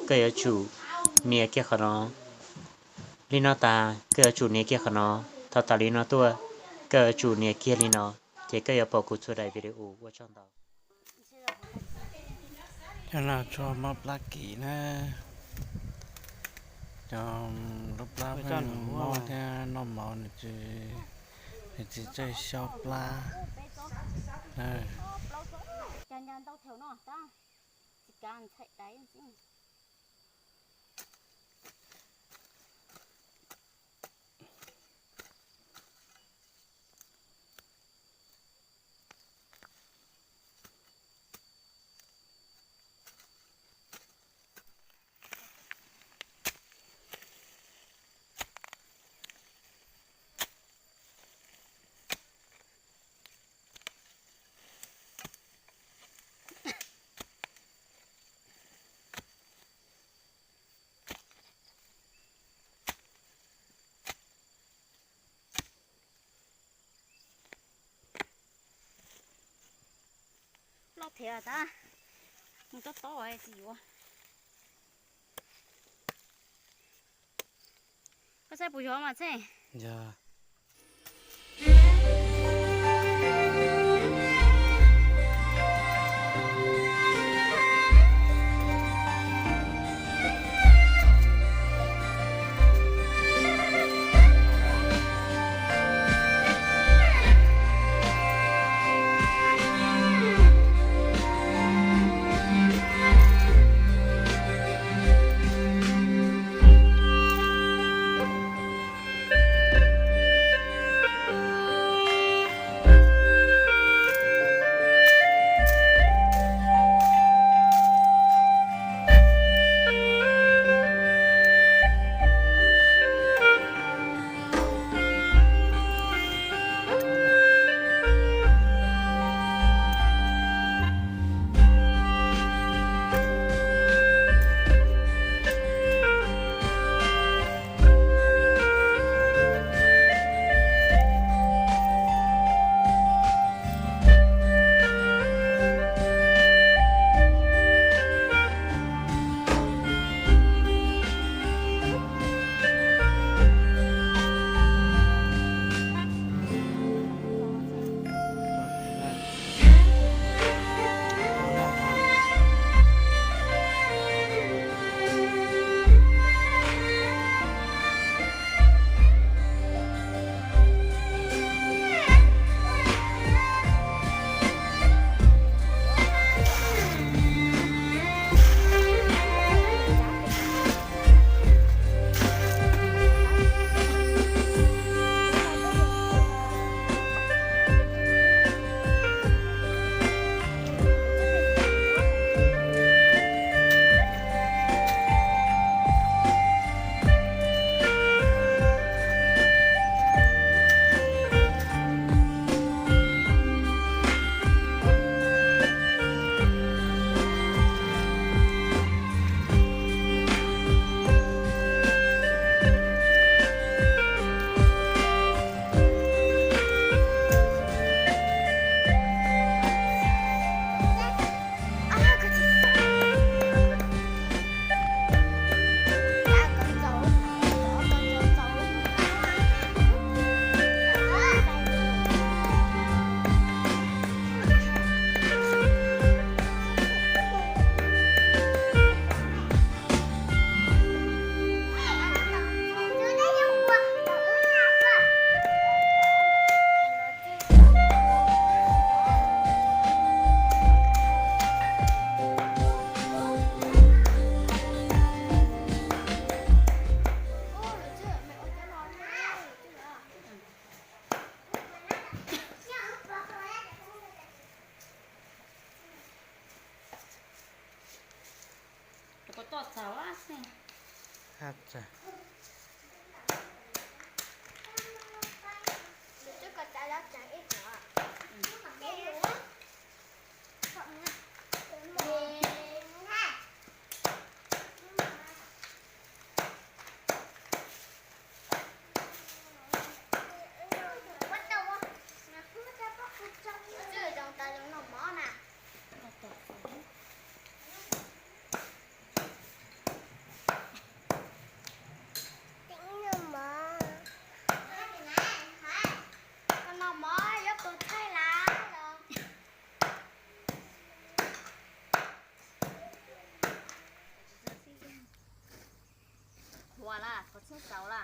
koj yuav tsum nias kiag qhov no. Li no tas koj yuav tsum nias kiag qhov no. Thaum tas li no tuaj, koj yuav tsum nias kiag li no, ces koj yuav pom kuv txhua daim video ua tsaug ntau. Cov no tshuav mob plab kim na, cov lub plab mob thiab noj mov nws tsis, nws tsis txawj xyob plab na. Loj thiab tas, mus tob tob tsis yuav. Koj saib puas yog mas txhej. Ua la, qhov txheeb xauv la.